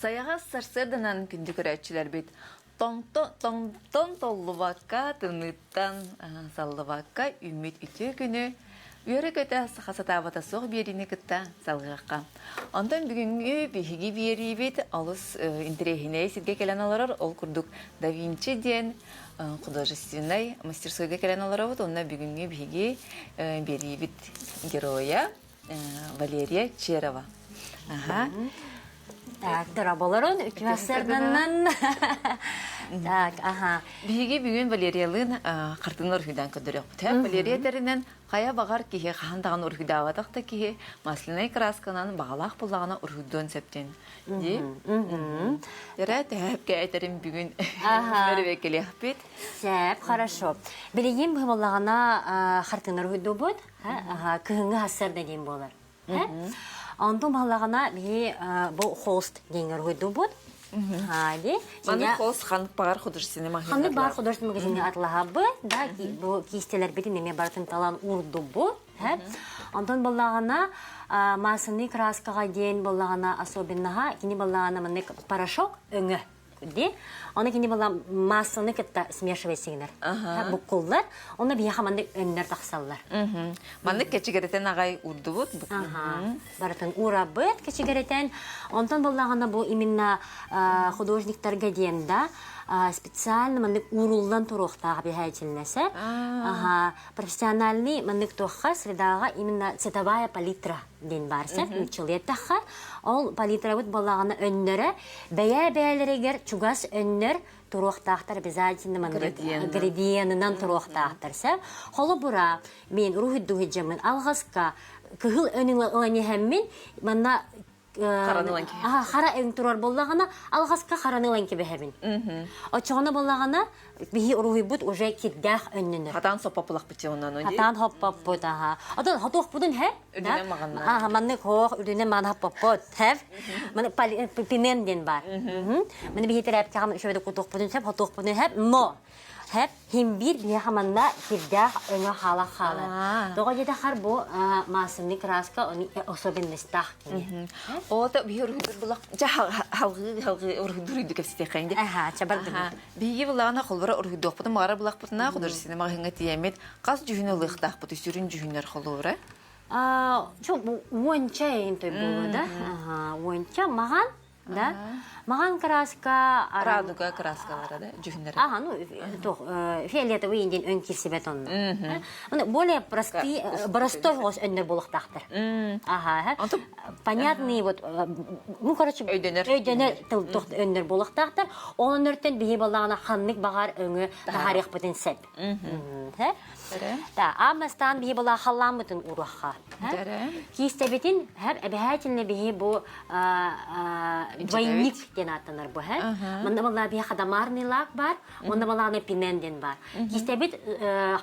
Сайаҕас сарсыарданан күндү көрөөччүлэрбит тоҥтон толлубакка, тымныыттан саллыбакка үүммүт үтүө күнү үөрэ-көтө саха сатаабата суох биэриини кытта салҕыахха. Онтон бүгүҥҥү биһиги биэриибит олус интэриэһинэй сиргэ кэлэн олорор. Ол курдук Да Винчи диэн художественнай мастерскойга кэлэн олоробут. Онно бүгүҥҥү биһиги биэриибит геройа Валерия Черова. Аха. Так, дораболорун үтүө сарданнан. Так, аха. Биһиги бүгүн Валериялыын хартыына уруһуйдаан көрдөрүөхпүт. Валерия этэринэн, хайа баҕар киһи хаһан даҕаны уруһуйдаабатах да киһи маслянай красканан баҕалаах буллаҕына уруһуйдуон сөп диэн. Дии. Эрэ төһөпкө этэрим бүгүн бэрибэккэлиэхпит. Сөп, хорошо. Билигин быһымаллаҕына хартыына уруһуйдуубут. Кыһыҥҥы хассарда диэн буолар. Онтон баһылаҕына биһи бу холст диэҥҥэ уруһуйдуубут. Ди. Маннык холст ханнык баҕар художественный магазин Ханнык баҕар художественный магазиҥҥа атылаһабыт, да, бу киистэлэрбитин эмиэ барытын талан уурдубут. Онтон буоллаҕына масляный краскаҕа диэн буоллаҕына особенноһа кини буоллаҕына маннык порошок өҥө ди. Оны кини була массаны кытта смешивай сигнер. Буккуллар. Оны биһиэхэ маннык өннөр тахсаллар. Маннык кэчигирэтэн аҕай урдубут. Барытын уурабыт кэчигирэтэн. Онтон боллаҕына бу именно художниктарга диэн да специально маннык ууруллан туруохтаах обязательнося. Ага, профессиональный маннык туохха средаҕа именно цветовая палитра диэн баар сөп нууччалыы эттэххэ ол палитрабыт буоллаҕына өннөрө бэйэ бэйэлэригэр чугас өннөр туруохтаахтар обязательно маннык градиенынан туруохтаахтар сөп холобура мен уруһуйдуу сылдьаммын алҕаска кыһыл өнүн ылан иһэммин манна хара өҥ турар буоллаҕына алҕаска хараны ылан кэбиһэбин оччоҕуна буоллаҕына биһи уруһуйбут уже кирдээх өннөнөр хатаан соппоппулахпыт оннан хатаан хоппоппут аха отон хотуохпутун хэ үрдүнэн маҕанна аха маннык хоох үрдүнэн маҕан хоппоппут хэв маны пинен диэн бар маны биһи тэрээпкэҕэ үчүгэйдик кутуохпутун сөп хотуохпутун хэп но Хэп химбиир биһиэхэ манна кирдээх өҥө хаала хаалар. Тоҕо диэтэхэр бу маасынный краска особенностаах кини. Оото биһи уруһуйдур булах дьэ халгыы халгыы уруһуйдур үйдү кэпсэтиэххэйин дии. Аха, ча бардым. Биһиги булаҕына холбора уруһуйдуохпутун баҕара булахпытына художественный маҕаһыыҥҥа тиийэммит хас дьүһүнү ылыахтаахпыт сүрүн дьүһүннэр холобура. Чо уонча эйин той буолуо да. Уонча маҕан Да? Маҕан краска... Радуга краскалара да, дьүһүннэрэ. Ага, ну, туох, фиолетовый диэн өҥ киирсибэт онно. Оны более простые, простой оҕус өннөр буолуохтаахтар. Ага, понятный вот, ну, короче, өйдөнөр. Өйдөнөр тыл туох өннөр буолуохтаахтар. Ол өннөртөн биһи баллаҕына ханнык баҕар өҥү таһаарыахпытын сөп. Да, аан биһи была халлааммытын уруохха. Киистэбитин һэр эбэһээтинэ биһи бу двойник диэн ааттанар бу һэ. Манна балла биһи хадамарный лак бар, онно балааны пимен диэн бар. Киистэбит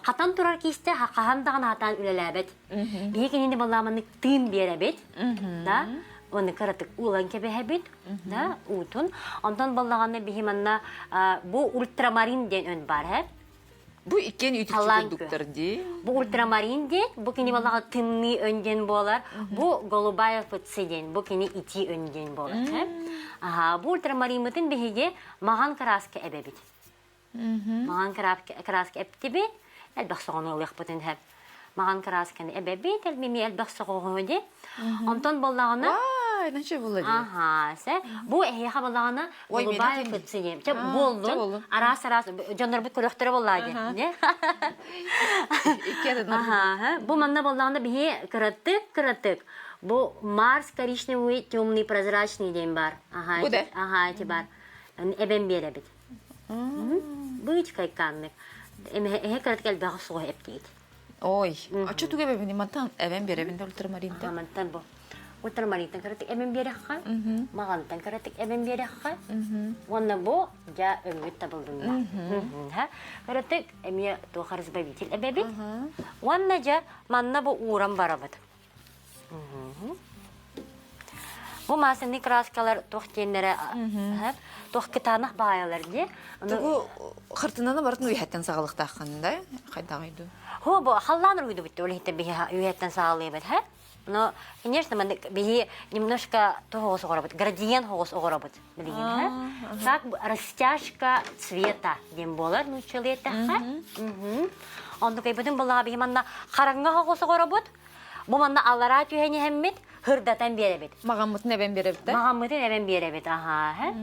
хатан турар киисте хаһан даҕаны хатаан үлэлээбэт. Биһи кинини балла тыын биэрэбит, да, оны кыратык уулан кэбиһэбит, да, уутун. Онтон баллаҕаны биһи манна бу ультрамарин диэн өн бар һэ. Бу иккиэн үтүкчү курдуктар дии. Бу ультрамарин диэн, бу кини балаҕа тымныы өн диэн буолар. Бу голубая ФЦ диэн, бу кини итии өн диэн буолар. Аха, бу ультрамариммытын биһиги маҕан краска эбэбит. Маҕан краска эптибит, элбэх соҕону ылыахпытын сөп. Маҕан красканы эбэбит, элбими элбэх соҕоҕу ди. Онтон боллаҕына Наче була дии. Аха, се. Бу эһиэхэ боллаҕына голубая ФЦ диэн. Чэ буоллун. Араас араас дьоннорбут көрөхтөрө боллаа диэн. Аха, бу манна боллаҕына биһи кыратык кыратык бу Марс коричневый темный прозрачный диэн бар. Аха, аха, ити бар. Эбэн биэрэбит. Быычкай каннык. Эһэ кыратык элбэҕи суох эптиит. Ой, оччо тугу эбэбин мантан эбэн биэрэбин да ультрамаринтан. Мантан бу. Ультрамаринтан кыратык эбэн биэрэххэ, маҕантан кыратык эбэн биэрэххэ. Уонна бу дьа өҥүт табыллынна. Кыратык эмиэ туох разбавитель эбэбит. Уонна дьа манна бу ууран барабыт. Бу масляный краскалар туох диэннэрэ туох кытаанах баайалар дии. Тугу хартынаны барытын үйэттэн саҕалыктааххын да хайдаҕый дуу? Хо бу халлаан уруйдубут ол иһиттэн биһи үйэттэн саҕалыыбыт һэ? Но, конечно, маннык биһи немножко тоҕус оҕоробут, градиент хоҕус оҕоробут билигин. Как растяжка цвета диэн буолар нууччалыы эттэххэ. Оннук айбытын буллаҕа биһи манна хараҥа хоҕус оҕоробут. Бу манна аллараа түһэн иһэммит, хырдатан биэрэбит. Маҕаммытын эбэн биэрэбит да? Маҕаммытын эбэн биэрэбит, аха.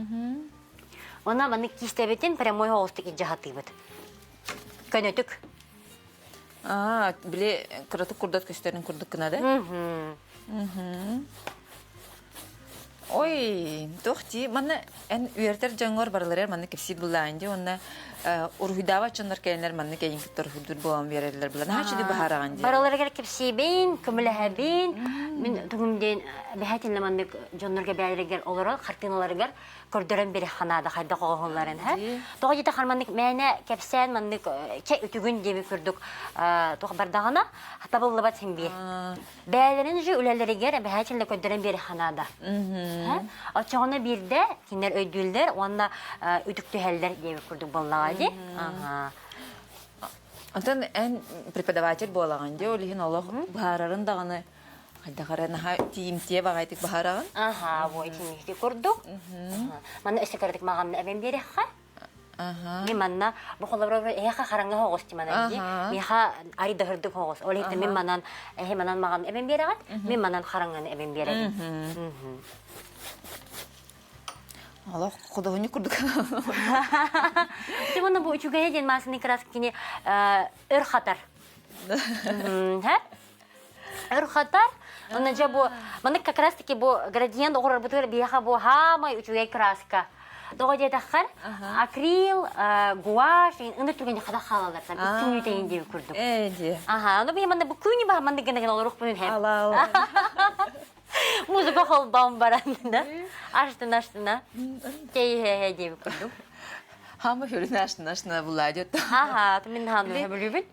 Онно маннык киистэбитин прямой хоҕустук илдьэ сатыыбыт. Көнөтүк. Аа, били кыратык курдат көстөрүн курдук гына да? Ой, туох дии, манна эн үөрэтэр дьоҥҥор барыларыгар манна кэпсиир буллаан дии уонна уруһуйдаабат дьоннор кэлэннэр манна кэлин кытта уруһуйдуур буолан биэрэллэр булан наһаа үчүгэй быһаараҕын дии. Барыларыгар кэпсиибин, көмөлөһөбүн. Мин тугум диэн обязательно маннык дьоннорго бээлэригэр олорон хартыыналарыгар көрдөрөн бири ханаада хайдах оҕоһулларын һэ. Тоҕо диэтэхэр маннык мээнэ кэпсээн маннык чэ үтүгүн диэбит курдук туох бардаҕына табыллыбат син биир. Бээлэрин же үлэлэригэр обязательно көрдөрөн биэри ханаада. Оччоҕуна биирдэ кинилэр өйдүүллэр уонна үтүктүһэллэр диэбит курдук буоллаҕа дии. Онтон эн преподаватель буолаҕын дии, ол иһин олох быһаарарын даҕаны Хайдах эрэ наһаа тиийимтиэ баҕайытык баһараҕын. Аха, бу итинники курдук. Манна өссө кыратык маҕанна эбэн биэриэххэ. Мин манна бу холобура эһиэхэ хараҥа хоҕус тиманан дии. Миэхэ арыйдаһырдык хоҕус. Ол иһин мин манан эһи манан маҕан эбэн биэрэҕит, мин манан хараҥаны эбэн биэрэбин. Олох художник курдук. Ти уонна бу үчүгэйэ диэн маасыны краскини өр хатар. Өр хатар. Онно дьэ бу маннык как раз таки бу градиент оҕорорбутугар биһиэхэ бу хаамай үчүгэй краска. Тоҕо диэтэххэр акрил, гуашь ыныр түгэни хата хаалалар там икки мүтэйин диэн курдук. Ээ дии. Аха, ону биһи манна бу күнү баһа маннык гына гына олоруохпун һэп. Ала ала. Музыка холбоон баран да. Аштына аштына. Чэй диэбит курдук. Хаама хүрүн аштына аштына булаа диэт. Аха, мин хааны бүлүүбүн.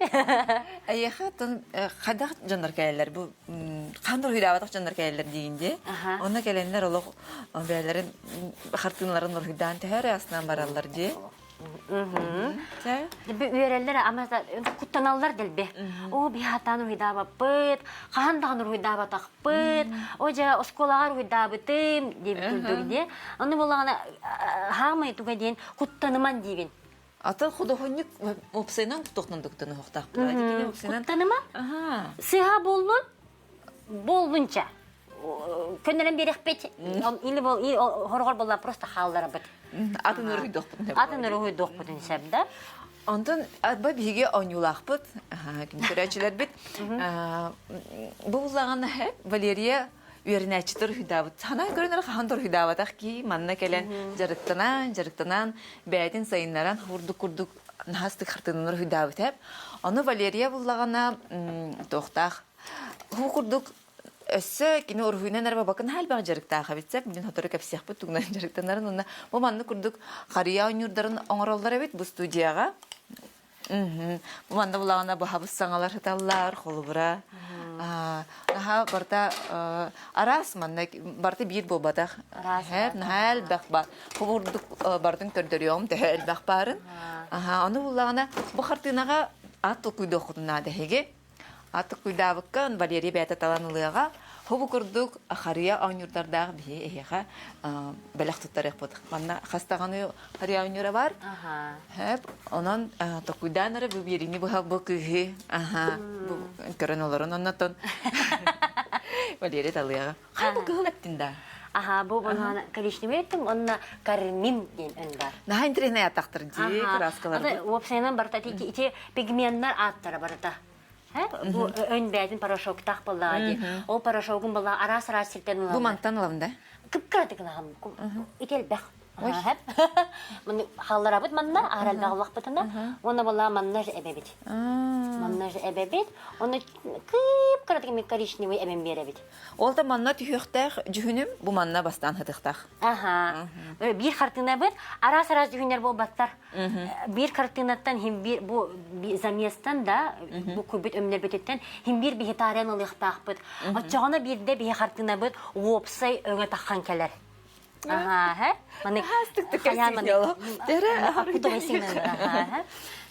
Эйиэхэ тон хайдах дьоннор кэлэллэр бу хаан уруһуйдаабатах дьоннор кэлэллэр диигин дии. Онно кэлэннэр олох бэйэлэрин хартыыналарын уруһуйдаан төһө эрэ астынан бараллар дии. Үөрэллэр ама куттаналлар дэлби. Оо, биһатаан уруһуйдаабаппыт, хаһан даҕаны уруһуйдаабатахпыт, о дьэ оскуолаҕа уруһуйдаабытым диэбит курдук дии. Ону буоллаҕына хаамай туга диэн куттаныман диибин. Атын худуоһунньук уопсайынан тохтон дуктан оһохтаахпыт. Куттаныма? Сыһа буоллун, буоллунча. Көннөрөн биэрэхпит. Или бол хорҕор болла просто хаалларабыт. Атын уруһуйдуохпутун Атын уруһуйдуохпутун сөп да. Онтон арба биһиги оонньуулаахпыт, көрөөччүлэрбит. Бу буллаҕына Валерия үөрэнээччи уруһуйдаабыт. Санаан көрөн эрэ хаһан да уруһуйдаабатах кии манна кэлэн дьарыктанан, дьарыктанан, бэйэтин сайыннаран курдук курдук наһастык хартыынаны уруһуйдаабыт эп. Ону Валерия буллаҕына туохтаах Бу курдук өссө кини уруһуйунан эрэ бабакын элбэх дьарыктаах эбит сөп. Мин сотору кэпсиэхпит тугунан дьарыктанарын уонна бу маннык курдук харыйа оонньуурдарын оҥороллор эбит бу студияҕа. Бу манна булаҕына баһабыс саҥалар сыталлар, холобура. Наһаа барыта араас манна барыта биир буолбатах. Наһаа элбэх бар. Курдук барытын көрдөрүөҕүм төһө элбэх баарын. Аха, ону буллаҕына бу хартыынаҕа ат толкуйдуоххутун наада эһиги. Атыккуйдаабыкка Валерий бэйэтэ талан ылыаҕа. Хобу курдук харыйа оонньуурдардаах биһи эһиэхэ бэлэх туттарыахпыт. Манна хас даҕаны харыйа оонньуура бар. Хөп, онон токуйдаан эрэ бу биэриини быһа бу кыыһы аха бу көрөн олорон оннотон Валерий талыаҕа. Хай бу кыһыл эттин да. Аха, бу коричневый эттим, онно кармин диэн өн бар. Наһаа интереснэй атахтар дии, краскалар. Уопсайынан барыта ити пигменнар ааттара барыта. Бу өн бээтин порошоктаах буоллаҕа дии. Ол порошогун буоллаҕа араас-араас сиртэн ылаллар. Бу мантан ылам да? Кып-кыратык ылаҕым. Ити элбэх. Маны хаалларабыт манна, аһар элбэх ыллахпытына. Уонна буоллаҕа манна же эбэбит. Манна же эбэбит. Оны кып-кыратык коричневый эбэн биэрэбит. Ол да манна түһүөхтээх дьүһүнүм бу манна бастаан хатыхтаах. Аха. Биир хартыынабыт араас-араас дьүһүннэр буолбаттар. Биир хартыынаттан хим биир бу заместан да бу курбут өмнөрбүтүттэн хим биир биһи таарыйан ылыахтаахпыт. Оччоҕуна биирдэ биһи хартыынабыт уопсай өҥө таххан кэлэр. Аха, Маны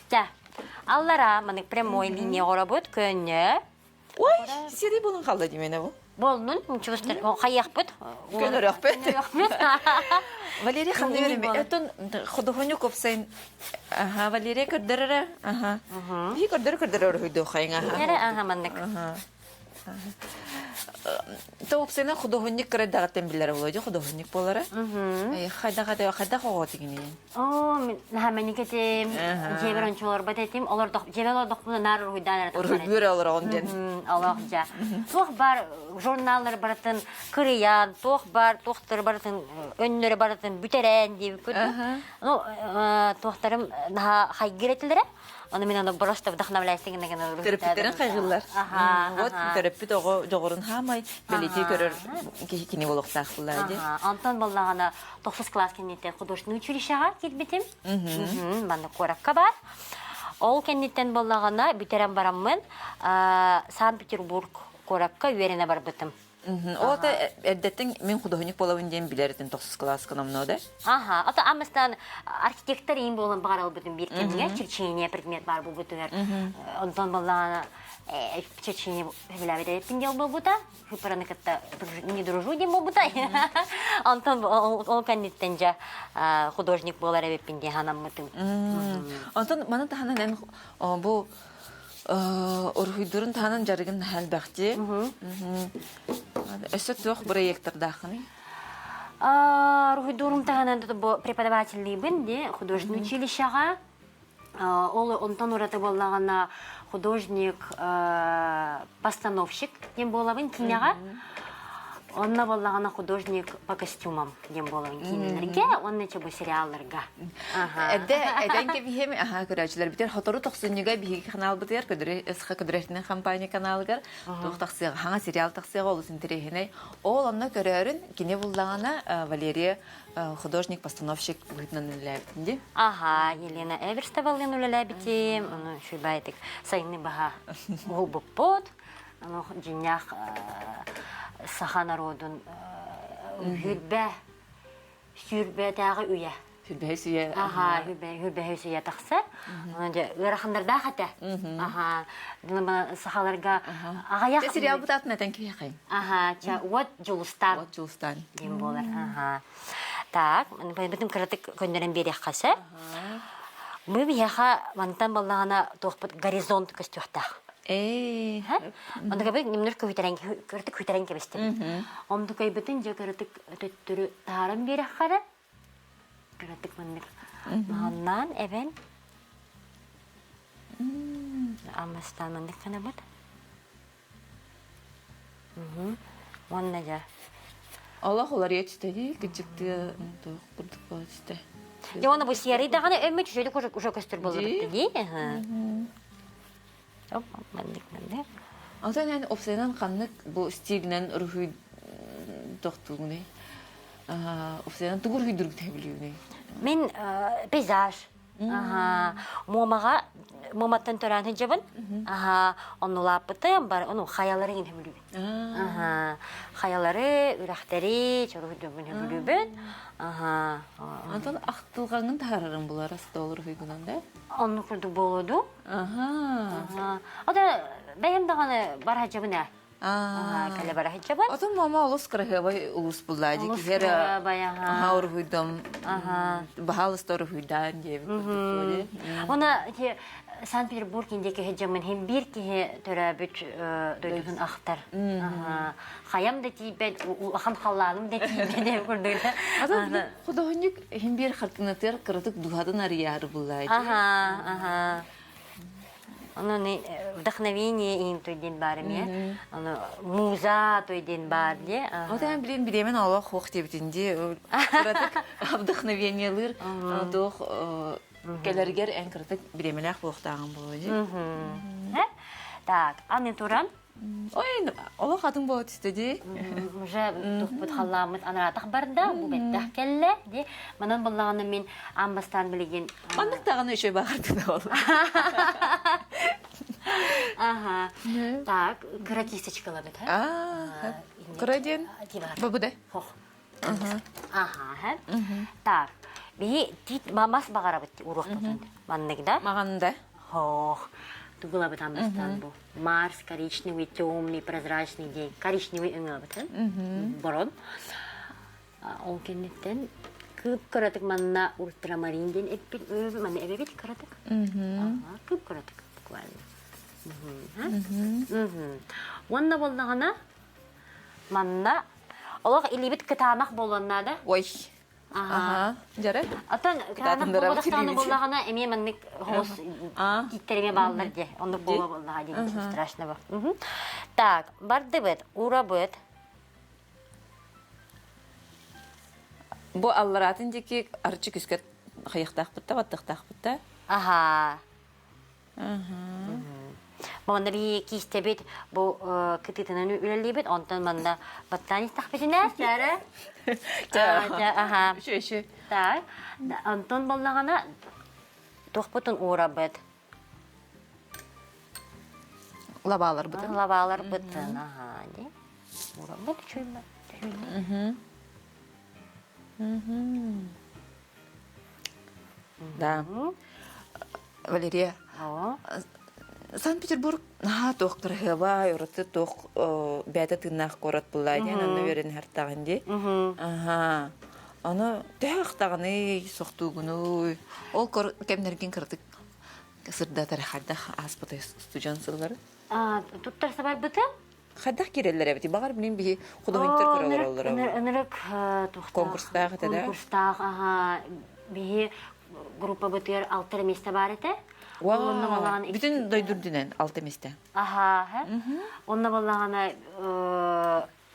Тя. Аллара маны прямой линия оробут көннө. Ой, сири булун қалды демене бұл. Болнун хайыахпыт. Көнөрөхпүт. Валерий ханныыр Этон художник опсайн Аха, Валерия көрдөрөрө. Аха. Биһи көрдөрө көрдөрө өрүһүйдү хайың аха. Эрэ аха маннык. Тоопсена художник кырадагаттан билэр болойду художник болара. Хайда хайда хайда оҕо тигини. Оо, наһаа этим, дьиэбэр ончу олорбот этим, олордох, дьиэбэр олордохпуна наар уруһуйдаан эрэ тахсар этим. Уруһуйдуур олороҕун диэн. Олох дьа. Туох бар журналлар барытын кырыйан, туох бар, туохтары барытын, өннөрө барытын бүтэрэн диэбит курдук. Ну, туохтарым наһаа хайгыр этилэрэ. Ону мин ону просто вдохновляйся гына Төрөппүттэрин хайгыллар. Вот төрөппүт оҕо дьоҕурун хаамай бэлиэтии көрөр киһи кини буолуохтаах буллаа дии. Онтон боллаҕына тохсус класс кэнниттэн художественный училищеҕа киирбитим. Манна куоракка бар. Ол кэнниттэн боллаҕына бүтэрэн бараммын Санкт-Петербург куоракка үөрэнэ барбытым. Ота эрдэттэн мин художник буолабын диэн билэр этим тохсус класска номнуо да. Аха, ото амыстан архитектор иин буолан баҕаралбытым биир кэмҥэ черчение предмет баар буолбутугар. Онтон боллаҕына черчение сөбүлээбит эбиппин диэн буолбута. Хыпараны кытта не дружу диэн буолбута. Онтон ол кэнниттэн дьэ художник буолар эбиппин диэн санаммытым. Онтон маны таһынан эн бу Уруһуйдуурун таһынан дьарыгын наһаа элбэхтии. Өссө туох бырайыактардааххыный? Уруһуйдуурум таһынан бу преподавателлиибин дии художественный училищеҕа. Ол онтон ураты буоллаҕына художник постановщик диэн буолабын киинэҕэ. Онно буоллаҕына художник по костюмам диэн буолабын киинэлэргэ уонна чэ бу сериалларга. Эрдэ этэн кэбиһиэм аха көрөөччүлэрбитигэр сотору тохсунньуга биһиги каналбытыгар көдөрө СХ көдөрөтүнэн компания каналыгар туох тахсыаҕа хаҥа сериал тахсыаҕа олус интэриэһинэй. Ол онно көрөөрүн кини буллаҕына Валерия художник-постановщик быһыытынан үлэлээбитин дии. Аха, Елена Эверстовалыын үлэлээбитим, ону үчүгэйдик сайыны баһа уһулбуппут. Ону дьиҥнээх саха народун үрбэ сүүрбэтээҕи үйэ. Сүрбэһис үйэ. Аха, хүрбэһис үйэ тахсар. Дьэ, ыараханнардаах этэ. Аха, сахаларга аҕыйах... Сериал бутаатын этэн киһиэхэй. Аха, ча, уот Дьулустаан. Уот Дьулустаан. Диэн буолар. Аха. Так, бытым кыратык көннөрөн биэриэххэ сөп. Бу биһиэхэ мантан баллаҕына туохпут горизонт көстүөхтээх. Ээ. Онно кэбит немножко күтэрэн кырытык күтэрэн кэбистим. Онду кайбытын дьэ кырытык төттөрү таһааран биэрэххэрэ кырытык маннык маһаннаан эбэн аммастаан маннык ханабыт. Уонна дьэ Олох уларыйа түстэ дии, кыдьыктыы туох курдук буола түстэ. Дьэ уонна бу серый даҕаны өммүт үчүгэйдик уже көстөр буолла дии. Маннык маннык. Онтон эн уопсайынан ханнык бу стилинэн уруһуй тохтуугунуй? Уопсайынан тугу уруһуйдуургут сөбүлүүгүнүй? Мин пейзаж. Муомаҕа Муоматтан төрөөн сылдьабын. Аха, оннулааппытым бар, ону хайалары иҥин сөбүлүүбүн. Аха, хайалары, үрэхтэри, чоруһуйдуурбун сөбүлүүбүн. Аха. Онтон ахтылҕаҥын таһаарарыҥ булар остуол уруһуйгунан да? Оннук курдук буолуо дуу? Аха. Ото бэйэм даҕаны бар сылдьабын ээ. Кэлэ бара сылдьабын. Отон мама олус кыраһыабай улус буллаа дии Олус киһи эрэ кыраһыабай, аха. аха уруһуйдам Аха. баһаалыста уруһуйдаан диэбит курдук дии. Уна ити Санкт-Петербург индиэки сылдьаммын иһин биир киһи төрөөбүт дойдутун ахтар. Хайам да тиийбэт, улахан халлааным да тиийбэт диэн курдук. Атын художник иһин биир хартыынатыгар кыратык дууһатын арыйаары буллаа дии. Аха, аха. Ону вдохновение иин той диэн баар эмиэ. Ону муза той диэн баар дии. Вот эн билин бириэмэн олох хуох диэбитин дии. Кыратык вдохновениелыыр туох кэлэргэр эн кыратык бириэмэлээх буолуохтааҕын буолуо дии. Так, аны туран Ой, олох атын буола түстэ дии. Уже тухпут халлааммыт анаратах барда, бу бэттэх кэллэ дии. Манан буллаҕына мин аан бастаан билигин Маннык даҕаны үчүгэй баҕардын ол. Ага. Так, кыра кисточкалабыт, А, кыра диэн? Бабыда. Хох. Ага. Так, биһи тиит мас баҕарабыт уруохпутун. Маннык да? Маҕанда. Хох. Тугулабытан бастаан бу. Марс коричневый, темный, прозрачный день. Коричневый өҥөбүтүн. Борон. Ол кэнниттэн кып кыратык манна ультрамарин диэн эппит манна эбэбит кыратык. Кып кыратык буквально. Уонна буоллаҕына манна олох илиибит кытаанах буолуон наада. Ой. Аха. Дьэрэ. Атын кытаанах буолбатахтаҕына буоллаҕына эмиэ маннык хоҕус тииттэр эмиэ бааллар дии. Оннук буола буоллаҕа дии страшно бу. Так, бардыбыт, урабыт. Бу аллараатын диэки арчы күскэ хайыахтаахпыт да, баттыахтаахпыт да. Аха. Манна биһи киистэбит бу кытыытынан үлэлиибит, онтон манна баттаан истэхпитинэ, чээрэ. Аха. Үчү Так. Онтон боллаҕына туохпутун уурабыт. Лабааларбытын. Лабааларбытын, аха. Уурабыт үчүгэй. Да. Валерия, Санкт-Петербург наһаа туох кыраһыабай, ураты туох бэйэтэ тыыннаах куорат буллаа диэн онно үөрэн иһэртэҕин дии. Аха. Ону төһө ахтаҕыный, сохтуугунуй? Ол кэмнэргин кыратык сырдатар хайдах ааспытай студент сыллары? Туттарса барбытым. Хайдах киирэллэр эбитий? Баҕар билин биһи художниктар көрө олороллоро. Ынырык Конкурстаах этэ да? Конкурстаах, аха. Биһи группабытыгар алта место баар этэ. Вау! Бүтүн дойду үрдүнэн алта место. Аха. Онно баллаҕана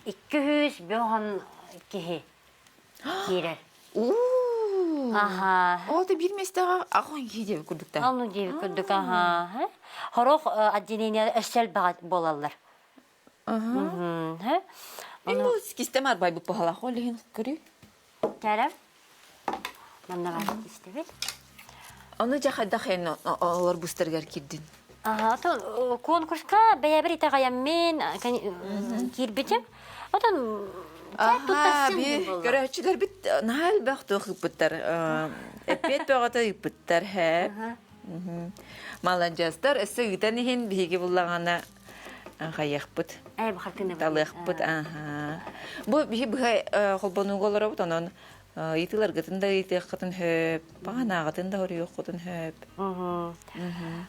200 киһи киирэр. Аха. Ол да биир миэстэҕэ аҕыс киһи диэбит курдук да. Ону диэбит курдук аха. Хорох отделение өссө элбэҕэ буолаллар. Аха. Мин бу кистэм арбайбыт баһалаах ол иһин көрүй. Кэрэ. Манна бар кистебит. Ону дьэ хайдах эн олор быстарыгар киирдин? Аха, конкурска бэйэбэр итэҕэйэммин киирбитим. Отон Аха, би көрөөччүлэрбит наһаа элбэх туох ыыппыттар. Эппиэт бөҕөтө ыыппыттар, һэ. Маладьыастар, өссө ыытан иһин биһиги буллаҕына хайыахпыт. Талыахпыт, аха. Бу биһи быһа холбонууга олоробут, онон ыйытыыларгытын да ыйытыаххытын сөп, баҕанааҕытын да хоруйуоххутун сөп.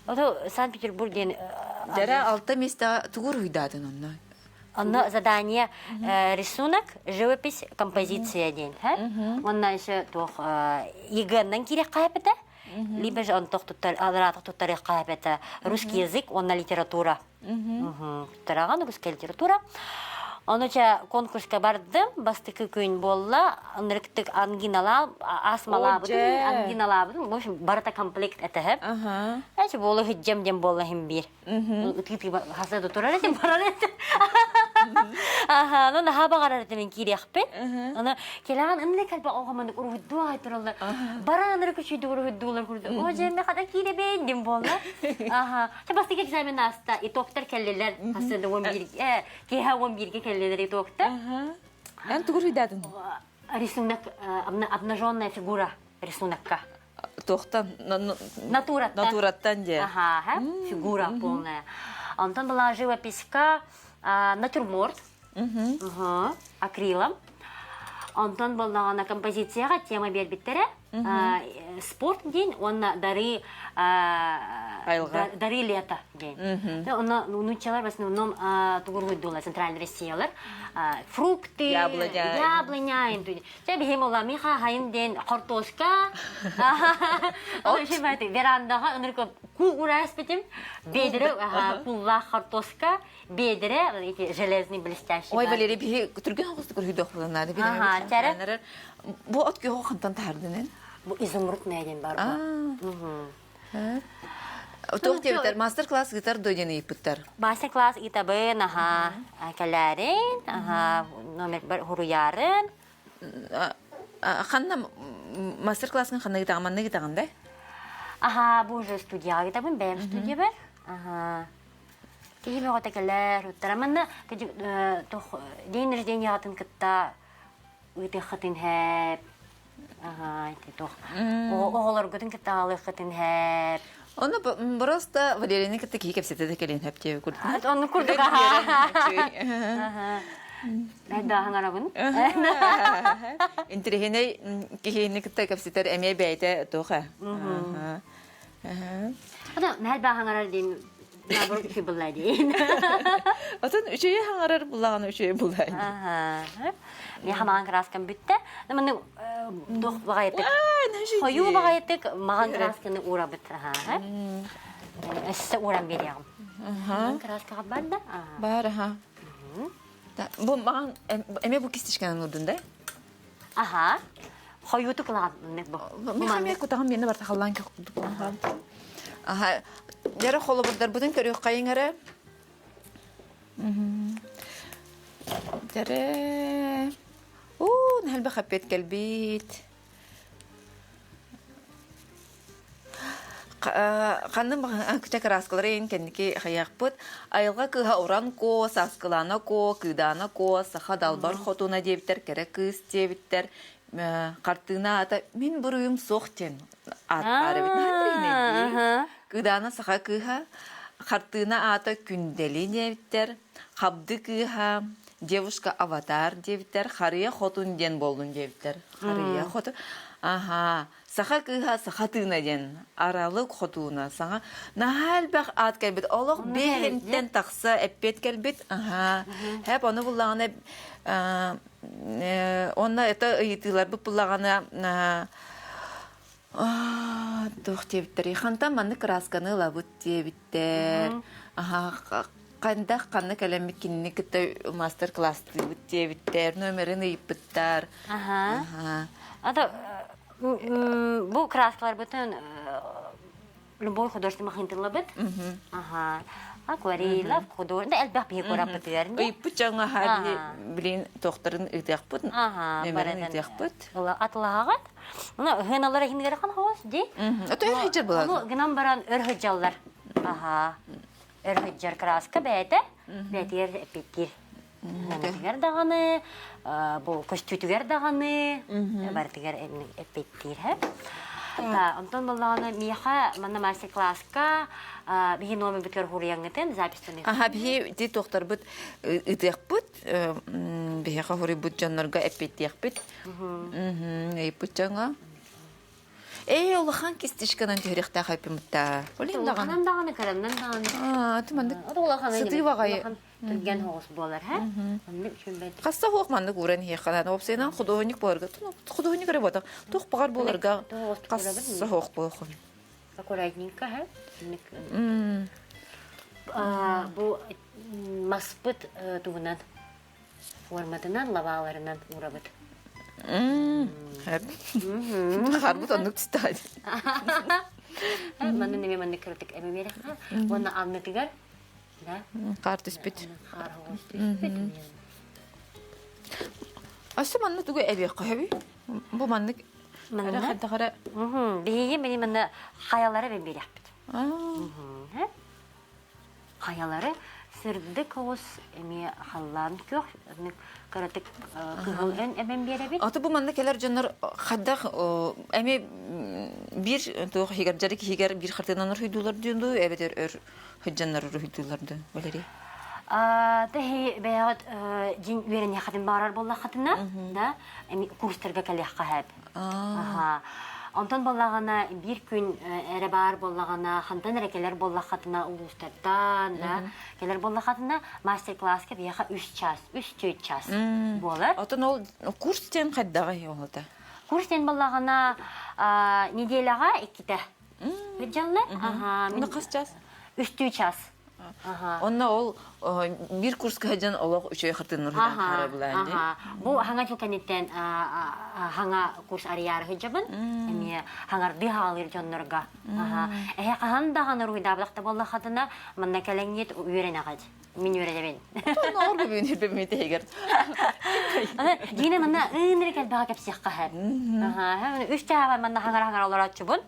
Ото Санкт-Петербург диэн Дьэрэ алта миэстэҕэ тугу уруһуйдаатын онно? Онно задание рисунок, живопись, композиция диэн. Онно еще туох ЕГЭ-нан киириэххэ эбитэ, либо же онтох туттар алараатах туттарыахха эбитэ русский язык уонна литература. Туттараҕын русская литература. Ону чэ конкурска бардым, бастакы күн буолла, ынырыктык ангиналаабытым, ангиналаабытым, в общем, барыта комплект этэ. Эчи буола хыджам диэн буолла иһин биир. Ытыы хаса да турар этим барар этим. Аха, ну наһаа баҕарар этим мин киириэхпин. Аны келаан ынны кэлбэ оҕоманнык уруһуйдуу аҕай тураллар. Баран ынырык үчүйдүк уруһуйдуулар курдук. О дьэ, мен хата киирэбин дим буолла. Аха. Чэ бастакы экзамен ааста, итогтар кэллилэр. Хасыны 11 киэһэ 11-ге кэллилэр итогтар. Эн тугу уруһуйдаатыҥ? Рисунок обнаженная фигура рисунокка. Туохтан? Натураттан. Натураттан дьэ. Аха, фигура полная. Онтон была живописька натюрморт акрилом. Онтон боллаҕына композицияҕа тема биэрбиттэрэ. Спорт диэн уонна дары дары лето диэн. Онно нууччалар в основном тугуруйдулар центральной Россиялар фрукты, яблоня, Чэ биһим ола миха хайын диэн хортуоска верандаҕа ынырык ку урааспитим бедре куллаах хортуоска бедре эти железный блестящий Ой, Валерий, биһи түргэн оҕустук үрүйдөх буланаады. Ага, Бу от күөх хантан таһардынын? Бу изумрудная диэн бар. Туох диэбиттэр, мастер-класс ыытар дуо диэн ыйыппыттар. Мастер-класс ыытабын, аха, кэлээрин, аха, номер хуруйаарын. Ханна мастер-класскын ханна ыытаҕын, манна ыытаҕын да? Аха, бу уже студияҕа ыытабын, бэйэм студиябар. Аха. Киһи бөҕөтө кэлэр, уттара. Манна день рождения-ҕытын кытта ыытыаххытын һээп. Аха, ити туох. Оҕолоргутун кытта аҕалыаххытын һээп. Ону просто Валерияны кытта киһи кэпсэтэ да кэлин хөптүө курдук. Онну курдук аха. Найдааһын арабын. Интириһинэй киһини кытта кэпсэтэр эмиэ бэйэтэ туох Ата найдааһын арар диэн набор үчүгэй буллаа диэн. Отон үчүгэй хаҥарар буллаҕына үчүгэй буллаа. Миэхэ маҕан краскам бүттэ. Маны туох баҕайытык хойуу баҕайытык маҕан красканы уурабыт. Өссө ууран биэриэҕим. Маҕан краскаҕа бар да? Бар, аха. Бу маҕан эмиэ бу кистичканан уурдун да? Аха. Хойуутук ылаҕын бу. Миэхэ эмиэ кутаҕым миэнэ барта халлаан курдук. Аха. Дьэрэ холобурдарбытын көрүөххэйиҥ эрэ. Дьэрэ. Уу, элбэх эппиэт кэлбит. Ханным күтэ кырааскалары иһин кэнники хайыахпыт. Айылҕа кыыһа Уран Куо, Сааскылаана Куо, Кыыдаана Куо, Саха Далбар Хотуна диэбиттэр, кэрэ кыыс диэбиттэр. Хартыына аата «Мин буруйум суох» диэн аат баар эбит. Наһаа Кыыдаана саха кыыһа, хартыына аата Күндэли диэбиттэр, Хабды кыыһа, девушка аватар диэбиттэр, Харыйа хотун диэн буоллун диэбиттэр. Харыйа хотун. Аһаа, саха кыыһа саха тыына диэн аралык хотууна саҥа наһаа элбэх аат кэлбит. Олох биэһинтэн тахса эппиэт кэлбит. Аһаа. Хэп ону буллаҕына онно это ыйытыыларбыт буллаҕына Туох диэбиттэрий? Хантан маннык кыраасканы ылабыт диэбиттэр. Аһаа, хайдах ханна кэлэммит кинини кытта мастер-класстыыбыт диэбиттэр, номерын ыйыппыттар. Аха. Аһаа. Ата бу краскаларбытын любой художественный махинтыллабыт. Аха. Акварелла, художник, элбэх биһи кураппытыгар. Ыйыппыт дьоҥҥо аһаа билин туохтарын ыытыахпыт, Аха, номерын ыытыахпыт. Атылаһаҕыт. Мына ыһыналар иһингер хан хоос ди. Ото өр сылдьар буолар. Ону гынан баран өр сылдьаллар. Аха. Өр сылдьар краска бэйэтэ бэйэтигэр эппиттиир. Нанатыгар даҕаны, бу көстүүтүгэр даҕаны барытыгар эппиттиир. Онтон боллаҕына миэхэ манна мастер-класска биһи номербытыгар хуруйаҥҥытын запись Аха биһи ити туохтарбыт ытыахпыт биһиэхэ хуруйбут дьоннорго эппиттиэхпит ыйыппыт дьоҥҥо Ээ, улахан кистишканан түһэриэхтээх эппимиттаа. Олин даҕаны. Улаханан даҕаны, кыранан даҕаны. Аа, туманнык сытыы баҕайы. Түргэн соҕус буолар, һэ? Оннук үчүгэй. Хасса хуох маннык ууран иһиэххэ Уопсайынан худуоһунньук буоларга, худуоһунньук эрэ буолбатах, туох баҕар буоларга хасса хуох буолуохун. Аккуратненько, һэ? Бу маспыт тугунан форматынан, лабааларынан уурабыт. Харбыт оннук түстэ. Манны неме маннык кыратык эме биэрэххэ. Уонна алнытыгар да Хаар түспүт. Хаар түспүт. Өссө манна тугу эбиэххэ сөбүй? Бу маннык Манна? хайдах эрэ Биһиги мини манна хайалары ben биэрэхпит. Хайалары сырдык оҕус эмиэ халлаан күөх кыратык кыһыл өн эбэн биэрэбит. Аты бу манна кэлэр дьоннор хайдах эмиэ биир туох иһигэр дьарык иһигэр биир хартыынанар уруһуйдуулар диэн дуу эбэтэр өр сылдьаннар уруһуйдуулар дуу Валерий? Тэһи бэйэҕит дьин үөрэниэххитин баҕарар буоллаххытына да эми курстарга кэлиэххэ сөп. Аха. Онтон буоллаҕына биир күн эрэ баар буоллаҕына, хантан эрэ кэлэр буоллаххытына улуустартан да кэлэр буоллаххытына мастер-класска биһиэхэ үс час, үс-түөрт час буолар. Отон ол курс диэн хайдаҕый оҕото? Курс диэн буоллаҕына неделяҕа иккитэ. Сылдьаллар. Аха. Онно хас час? Үстүү час. Онно ол биир курска сылдьан олох үчүгэй хартыыннар хаара булаан дии. Бу хаҥа жыл кэнниттэн хаҥа курс арыйаары сылдьабын. Эмиэ хаҥардыы хаалыыр дьоннорго. Эһэ хаһан даҕаны уруһуйдаабатах да буоллаххытына, манна кэлэҥҥит үөрэнэҕит. Мин үөрэнэбин. Тоноор бүгүн үрбэммит иһигэр. Дина манна ынырык элбэҕи кэпсиэххэ сөп. Үс чаһабар манна хаҥара-хаҥара олорооччубун.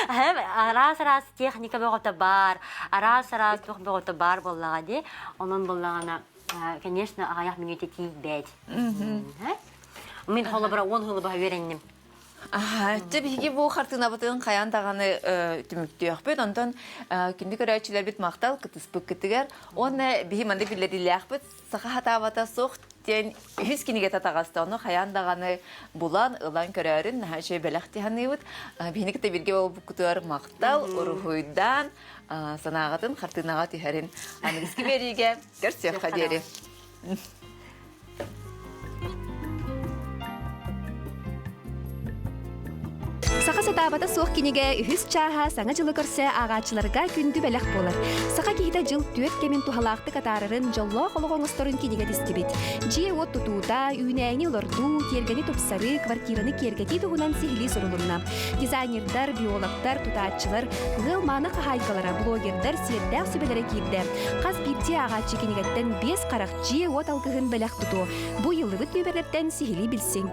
Араас-араас техника бөҕөтө баар, араас-араас туох бөҕөтө баар буоллаҕа дии. Онон буоллаҕына, конечно, аҕыйах мүнүүтэ тиийбэт. Мин холобура 10 сыл быһа үөрэнним. Чэ биһиги бу хартыынабытын хайаан даҕаны түмүктүөхпүт. Онтон күндү көрөөччүлэрбит махтал кытыспыккытыгар уонна биһи маннык биллэриллээхпит саха хатаабата суох диэн үһүс кинигэтэ таҕыста. Ону хайаан даҕаны булан, ылан көрөөрүн наһаа үчүгэй бэлэх тиһаныыбыт. Биһини кытта бииргэ буолбуккутугар махтал, уруһуйдаан, санааҕытын хартыынаҕа түһэрин аныгыскы биэриигэ көрсүөххэ диэри. Саха сатаабата суох кинигэ үһүс чааһа Саҥа дьылы көрсө ааҕааччыларга күндү бэлэх буолар. Саха киһитэ дьыл түөрт кэмин туһалаахтык атаарарын, дьоллоох олох оҥосторун кинигэ тистибит. Дьиэ-уот тутуута, үүнээйини олордуу, тиэргэни тупсарыы, квартираны киэргэтии туһунан сиһилии сурулунна. Дизайнердар, биологтар, тутааччылар, ыал мааны хаһаайкалара, блогердар сиэрдээх сүбэлэрэ киирдэ. Хас биирдии ааҕааччы кинигэттэн биэс харах дьиэ-уот алгыһын бэлэх тутуо. Бу ыйыллыбыт нүөмэрдэртэн сиһилии билсиҥ.